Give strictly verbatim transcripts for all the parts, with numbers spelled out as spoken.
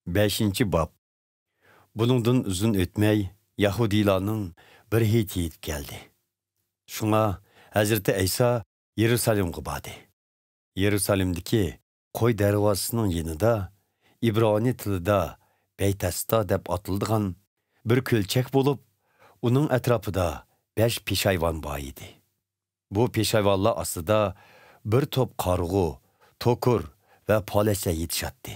بەشىنچى باب. بۇنىڭدىن ئۇزۇن ئۆتمەي، يەھۇدىيلارنىڭ بىر ھېيتى يېتىپ كەلدى. شۇڭا ھەزرىتى ئەيسا يېرۇسالېمغا باردى. يېرۇسالېمدىكى قوي دەرۋازىسىنىڭ يېنىدا، ئىبرانىي تىلىدا بەيتەستا دەپ ئاتىلىدىغان بىر كۆلچەك بولۇپ، ئۇنىڭ ئەتراپىدا بەش پېشايۋان بار ئىدى. بۇ پېشايۋانلار ئاستىدا بىر توپ قارىغۇ، توكۇر ۋە پالەچلەر يېتىشاتتى.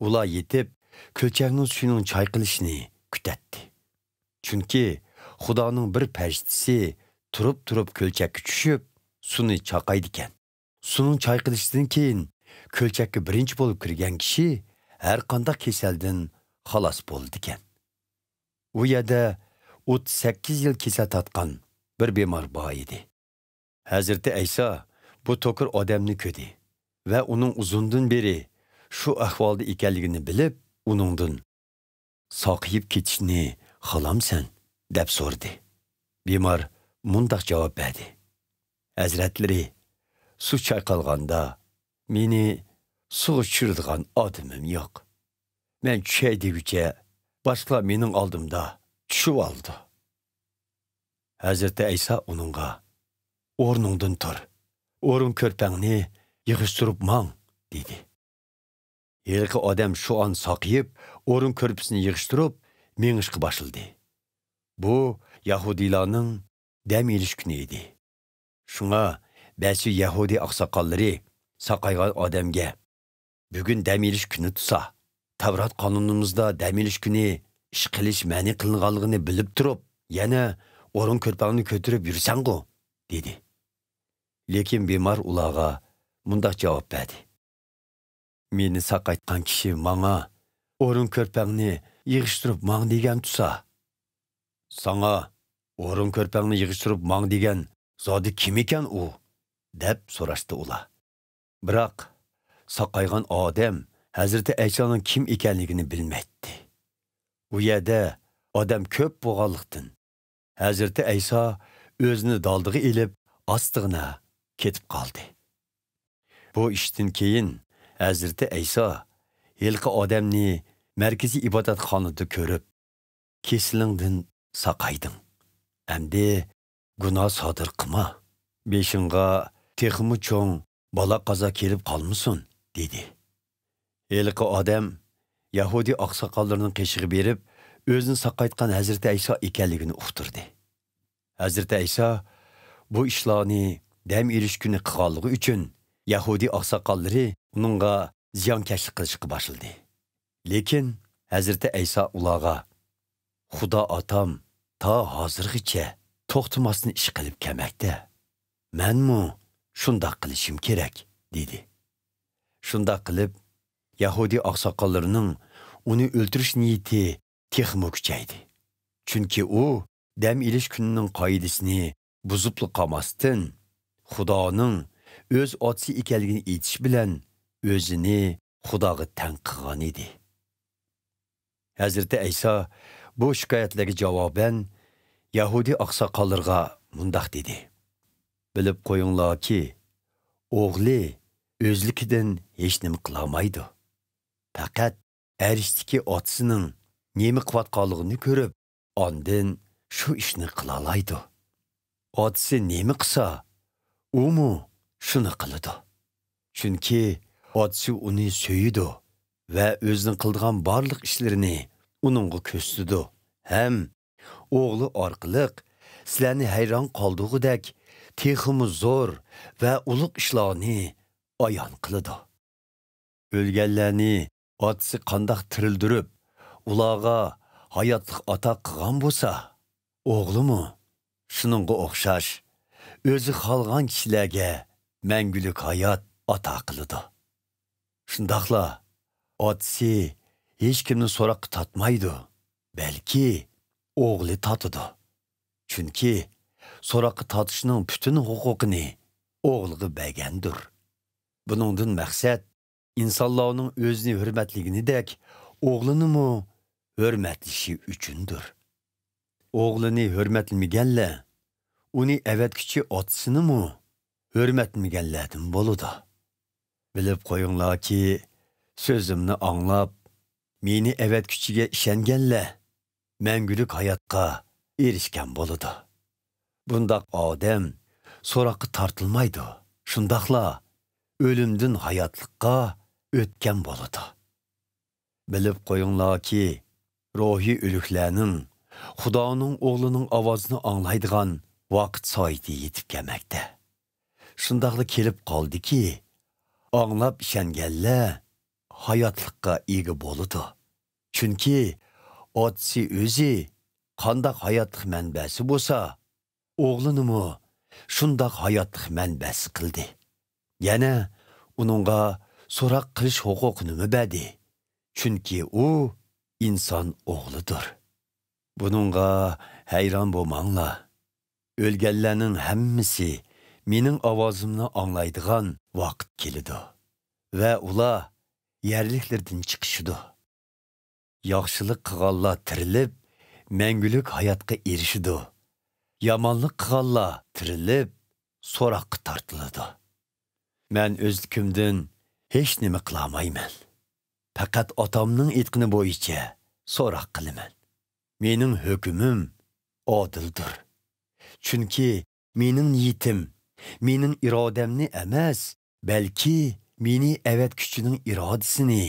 ئۇلار يېتىپ، كۆلچەكنىڭ سۈيىنىڭ چايقىلىشىنى كۈتەتتى. چۈنكى خۇدانىڭ بىر پەرىشتىسى تۇرۇپ-تۇرۇپ كۆلچەككە چۈشۈپ، سۇنى چاقايدىكەن. سۇنىڭ چايقىلىشىدىن كېيىن كۆلچەككە بىرىنچى بولۇپ كىرگەن كىشى ھەرقانداق كېسەلدىن خالاس بولىدىكەن. ئۇ يەردە ئوتتۇز سەككىز يىل كېسەل تارتقان بىر بىمار بار ئىدى. ھەزرىتى ئەيسا بۇ توكۇر ئادەمنى كۆردى ۋە ئۇنىڭ ئۇزۇندىن بېرى شۇ ئەھۋالدا ئىكەنلىكىنى بىلىپ، ئۇنىڭدىن، «ساقىيىپ كېتىشنى خالامسەن؟» دەپ سورىدى. بىمار مۇنداق جاۋاب بەردى: «ھەزرەتلىرى، سۇ چايقالغاندا، مېنى سۇغا چۈشۈرىدىغان ئادىمىم يوق. مەن چۈشەي دېگۈچە، باشقىلار مېنىڭ ئالدىمدا چۈشۈۋالىدۇ.» ھەزرىتى ئەيسا ئۇنىڭغا، «ئورنۇڭدىن تۇر، ئورۇن كۆرپەڭنى يىغىشتۇرۇپ ماڭ» دېدى. ھېلىقى ئادەم شۇ ئان ساقىيىپ، ئورۇن كۆرپىسىنى يىغىشتۇرۇپ، مېڭىشقا باشلىدى. بۇ يەھۇدىيلارنىڭ دەم ئېلىش كۈنى ئىدى. شۇڭا بەزى يەھۇدىي ئاقساقاللىرى ساقايغان ئادەمگە، «بۈگۈن دەم ئېلىش كۈنى تۇرسا، تەۋرات قانۇنىمىزدا دەم ئېلىش كۈنى ئىش قىلىش مەنئى قىلىنغانلىقىنى بىلىپ تۇرۇپ، يەنە ئورۇن كۆرپەڭنى كۆتۈرۈپ يۈرسەڭغۇ؟» دېدى. لېكىن بىمار ئۇلارغا مۇنداق جاۋاب بەردى: «مېنى ساقايتقان كىشى ماڭا، ئورۇن كۆرپەڭنى يىغىشتۇرۇپ ماڭ دېگەن تۇرسا، ساڭا ئورۇن كۆرپەڭنى يىغىشتۇرۇپ ماڭ دېگەن زادى كىم ئىكەن ئۇ؟» دەپ سوراشتى ئۇلار. بىراق ساقايغان ئادەم ھەزرىتى ئەيسانىڭ كىم ئىكەنلىكىنى بىلمەيتتى. ئۇ يەردە ئادەم كۆپ بولغانلىقتىن، ھەزرىتى ئەيسا ئۆزىنى دالدىغا ئېلىپ، ئاستىغىنا كېتىپ قالدى. بۇ ئىشتىن كېيىن ھەزرىتى ئەيسا ھېلىقى ئادەمنى مەركىزىي ئىبادەتخانىدا كۆرۈپ، «كېسىلىڭدىن ساقايدىڭ. ئەمدى گۇناھ سادىر قىلما. بېشىڭغا تېخىمۇ چوڭ بالا-قازا كېلىپ قالمىسۇن» دېدى. ھېلىقى ئادەم يەھۇدىي ئاقساقاللىرىنىڭ قېشىغا بېرىپ، ئۆزىنى ساقايتقان ھەزرىتى ئەيسا ئىكەنلىكىنى ئۇقتۇردى. ھەزرىتى ئەيسا بۇ ئىشلارنى دەم ئېلىش كۈنى قىلغانلىقى ئۈچۈن، يەھۇدىي ئاقساقاللىرى ئۇنىڭغا زىيانكەشلىك قىلىشقا باشلىدى. لېكىن ھەزرىتى ئەيسا ئۇلارغا، «خۇدا ئاتام تا ھازىرغىچە توختىماستىن ئىش قىلىپ كەلمەكتە. مەنمۇ شۇنداق قىلىشىم كېرەك» دېدى. شۇنداق قىلىپ، يەھۇدىي ئاقساقاللىرىنىڭ ئۇنى ئۆلتۈرۈش نىيىتى تېخىمۇ كۈچەيدى. چۈنكى ئۇ دەم ئېلىش كۈنىنىڭ قائىدىسىنى بۇزۇپلا قالماستىن، خۇدانىڭ ئۆز ئاتىسى ئىكەنلىكىنى ئېيتىش بىلەن ئۆزىنى خۇداغا تەڭ قىلغان ئىدى. ھەزرىتى ئەيسا بۇ شىكايەتلەرگە جاۋابەن يەھۇدىي ئاقساقاللىرىغا مۇنداق دېدى: «بىلىپ قويۇڭلاركى، ئوغلى ئۆزلۈكىدىن ھېچنېمە قىلالمايدۇ. پەقەت ئەرشتىكى ئاتىسىنىڭ نېمە قىلىۋاتقانلىقىنى كۆرۈپ، ئاندىن شۇ ئىشنى قىلالايدۇ. ئاتىسى نېمە قىلسا، ئۇمۇ شۇنى قىلىدۇ. چۈنكى ئاتىسى ئۇنى سۆيىدۇ ۋە ئۆزىنىڭ قىلىدىغان بارلىق ئىشلىرىنى ئۇنىڭغا كۆرسىتىدۇ ھەم ئوغلى ئارقىلىق سىلەرنى ھەيران قالدۇرغۇدەك تېخىمۇ زور ۋە ئۇلۇغ ئىشلارنى ئايان قىلىدۇ. ئۆلگەنلەرنى ئاتىسى قانداق تىرىلدۈرۈپ، ئۇلارغا ھاياتلىق ئاتا قىلغان بولسا، ئوغلىمۇ شۇنىڭغا ئوخشاش ئۆزى خالىغان كىشىلەرگە مەڭگۈلۈك ھايات ئاتا قىلىدۇ. شۇنداقلا ئاتىسى ھېچكىمنى سوراققا تارتمايدۇ، بەلكى ئوغلى تارتىدۇ. چۈنكى سوراققا تارتىشنىڭ پۈتۈن ھوقۇقىنى ئوغلىغا بەرگەندۇر. بۇنىڭدىن مەقسەت ئىنسانلارنىڭ ئۆزىنى ھۆرمەتلىگىنىدەك ئوغلىنىمۇ ھۆرمەتلىشى ئۈچۈندۇر. ئوغلىنى ھۆرمەتلىمىگەنلەر ئۇنى ئەۋەتكۈچى ئاتىسىنىمۇ ھۆرمەتلىمىگەنلەردىن بولىدۇ. بىلىپ قويۇڭلاركى، سۆزۈمنى ئاڭلاپ، مېنى ئەۋەتكۈچىگە ئىشەنگەنلەر مەڭگۈلۈك ھاياتقا ئېرىشكەن بولىدۇ. بۇنداق ئادەم سوراققا تارتىلمايدۇ، شۇنداقلا ئۆلۈمدىن ھاياتلىققا ئۆتكەن بولىدۇ. بىلىپ قويۇڭلاركى، روھىي ئۆلۈكلەرنىڭ خۇدانىڭ ئوغلىنىڭ ئاۋازىنى ئاڭلايدىغان ۋاقىت سائىتى يېتىپ كەلمەكتە. شۇنداقلا كېلىپ قالدىكى، ئاڭلاپ ئىشەنگەنلەر ھاياتلىققا ئىگە بولىدۇ. چۈنكى ئاتىسى ئۆزى قانداق ھاياتلىق مەنبەسى بولسا، ئوغلىنىمۇ شۇنداق ھاياتلىق مەنبەسى قىلدى. يەنە ئۇنىڭغا سوراق قىلىش ھوقۇقىنىمۇ بەردى. چۈنكى ئۇ ئىنسان ئوغلىدۇر. بۇنىڭغا ھەيران بولماڭلار. ئۆلگەنلەرنىڭ ھەممىسى مېنىڭ ئاۋازىمنى ئاڭلايدىغان ۋاقىت كېلىدۇ ۋە ئۇلار يەرلىكلىرىدىن چىقىشىدۇ. ياخشىلىق قىلغانلار تىرىلىپ، مەڭگۈلۈك ھاياتقا ئېرىشىدۇ. يامانلىق قىلغانلار تىرىلىپ، سوراققا تارتىلىدۇ. مەن ئۆزلۈكۈمدىن ھېچ نېمە قىلالمايمەن. پەقەت ئاتامنىڭ ئېيتقىنى بويىچە سوراق قىلىمەن. مېنىڭ ھۆكمۈم ئادىلدۇر. چۈنكى مېنىڭ نىيىتىم مېنىڭ ئىرادەمنى ئەمەس، بەلكى مېنى ئەۋەتكۈچىنىڭ ئىرادىسىنى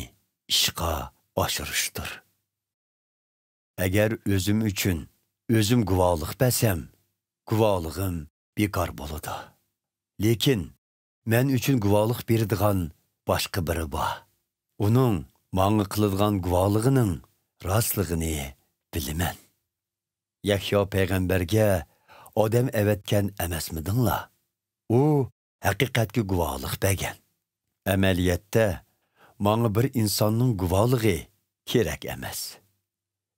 ئىشقا ئاشۇرۇشتۇر. ئەگەر ئۆزۈم ئۈچۈن ئۆزۈم گۇۋاھلىق بەرسەم، گۇۋاھلىقىم بىكار بولىدۇ. لېكىن مەن ئۈچۈن گۇۋاھلىق بېرىدىغان باشقا بىرى بار. ئۇنىڭ ماڭا قىلىدىغان گۇۋاھلىقىنىڭ راستلىقىنى بىلىمەن. يەھيا پەيغەمبەرگە ئادەم ئەۋەتكەن ئەمەسمىدىڭلار؟ ئۇ ھەقىقەتكە گۇۋاھلىق بەرگەن. ئەمەلىيەتتە، ماڭا بىر ئىنساننىڭ گۇۋاھلىقى كېرەك ئەمەس.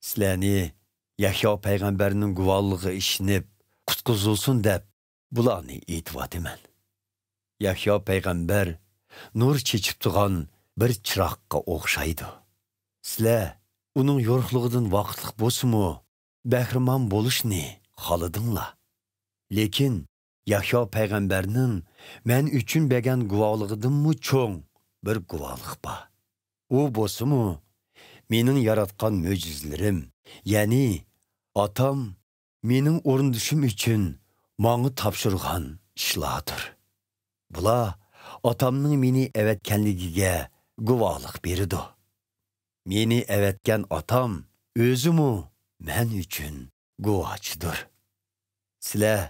سىلەرنى يەھيا پەيغەمبەرنىڭ گۇۋاھلىقىغا ئىشىنىپ، قۇتقۇزۇلسۇن دەپ، بۇلارنى ئېيتىۋاتىمەن. يەھيا پەيغەمبەر نۇر چېچىپ تۇرغان بىر چىراغقا ئوخشايدۇ. سىلەر ئۇنىڭ يورۇقلۇقىدىن ۋاقىتلىق بولسىمۇ بەھرىمەن بولۇشنى خالىدىڭلار. لېكىن يەھيا پەيغەمبەرنىڭ مەن ئۈچۈن بەرگەن گۇۋاھلىقىدىنمۇ چوڭ بىر گۇۋاھلىق بار. ئۇ بولسىمۇ، مېنىڭ ياراتقان مۆجىزىلىرىم، يەنى ئاتام مېنىڭ ئورۇندىشىم ئۈچۈن ماڭا تاپشۇرغان ئىشلاردۇر. بۇلار ئاتامنىڭ مېنى ئەۋەتكەنلىكىگە گۇۋاھلىق بېرىدۇ. مېنى ئەۋەتكەن ئاتام ئۆزىمۇ مەن ئۈچۈن گۇۋاھچىدۇر. سىلەر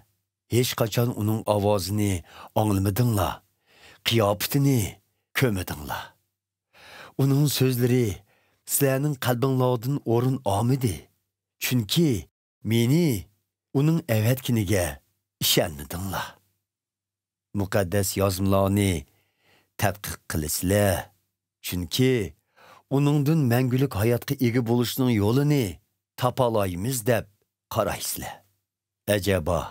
ھېچقاچان ئۇنىڭ ئاۋازىنى ئاڭلىمىدىڭلار، قىياپىتىنى كۆرمىدىڭلار. ئۇنىڭ سۆزلىرى سىلەرنىڭ قەلبىڭلاردىن ئورۇن ئالمىدى. چۈنكى مېنى ئۇنىڭ ئەۋەتكىنىگە ئىشەنمىدىڭلار. مۇقەددەس يازمىلارنى تەتقىق قىلىسىلەر، چۈنكى ئۇنىڭدىن مەڭگۈلۈك ھاياتقا ئىگە بولۇشنىڭ يولىنى تاپالايمىز دەپ قارايسىلەر. ئەجەبا،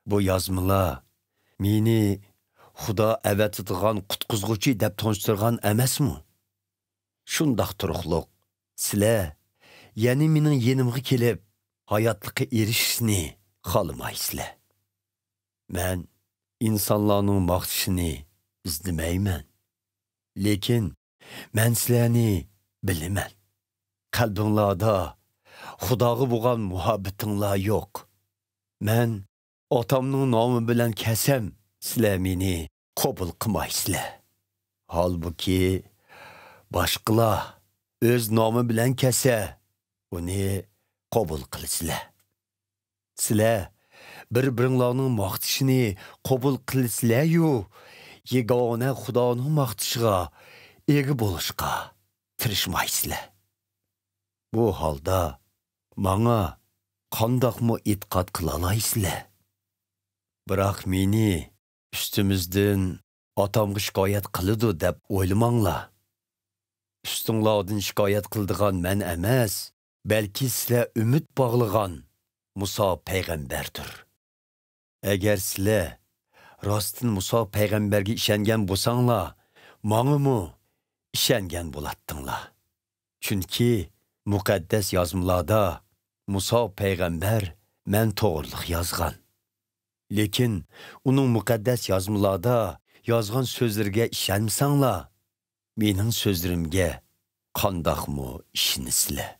بۇ يازمىلار مېنى خۇدا ئەۋەتىدىغان قۇتقۇزغۇچى دەپ تونۇشتۇرغان ئەمەسمۇ؟ شۇنداق تۇرۇقلۇق، سىلەر يەنە مېنىڭ يېنىمغا كېلىپ، ھاياتلىققا ئېرىشىشنى خالىمايسىلەر. مەن ئىنسانلارنىڭ ماختىشىنى ئىزدىمەيمەن. لېكىن مەن سىلەرنى بىلىمەن. قەلبىڭلاردا خۇداغا بولغان مۇھەببىتىڭلار يوق. مەن ئاتامنىڭ نامى بىلەن كەلسەم، سىلەر مېنى قوبۇل قىلمايسىلەر. ھالبۇكى، باشقىلار ئۆز نامى بىلەن كەلسە، ئۇنى قوبۇل قىلىسىلەر. سىلەر بىر-بىرىڭلارنىڭ ماختىشىنى قوبۇل قىلىسىلەريۇ، يېگانە خۇدانىڭ ماختىشىغا ئىگە بولۇشقا تىرىشمايسىلەر. بۇ ھالدا ماڭا قانداقمۇ ئېتىقاد قىلالايسىلەر؟ بىراق مېنى ئۈستىمىزدىن ئاتامغا شىكايەت قىلىدۇ دەپ ئويلىماڭلار. ئۈستۈڭلاردىن شىكايەت قىلىدىغان مەن ئەمەس، بەلكى سىلەر ئۈمىد باغلىغان مۇسا پەيغەمبەردۇر. ئەگەر سىلەر راستتىن مۇسا پەيغەمبەرگە ئىشەنگەن بولساڭلار، ماڭىمۇ ئىشەنگەن بولاتتىڭلار. چۈنكى مۇقەددەس يازمىلاردا مۇسا پەيغەمبەر مەن توغرىلىق يازغان. لېكىن ئۇنىڭ مۇقەددەس يازمىلاردا يازغان سۆزلىرىگە ئىشەنمىسەڭلار، مېنىڭ سۆزلىرىمگە قانداقمۇ ئىشىنىسىلەر؟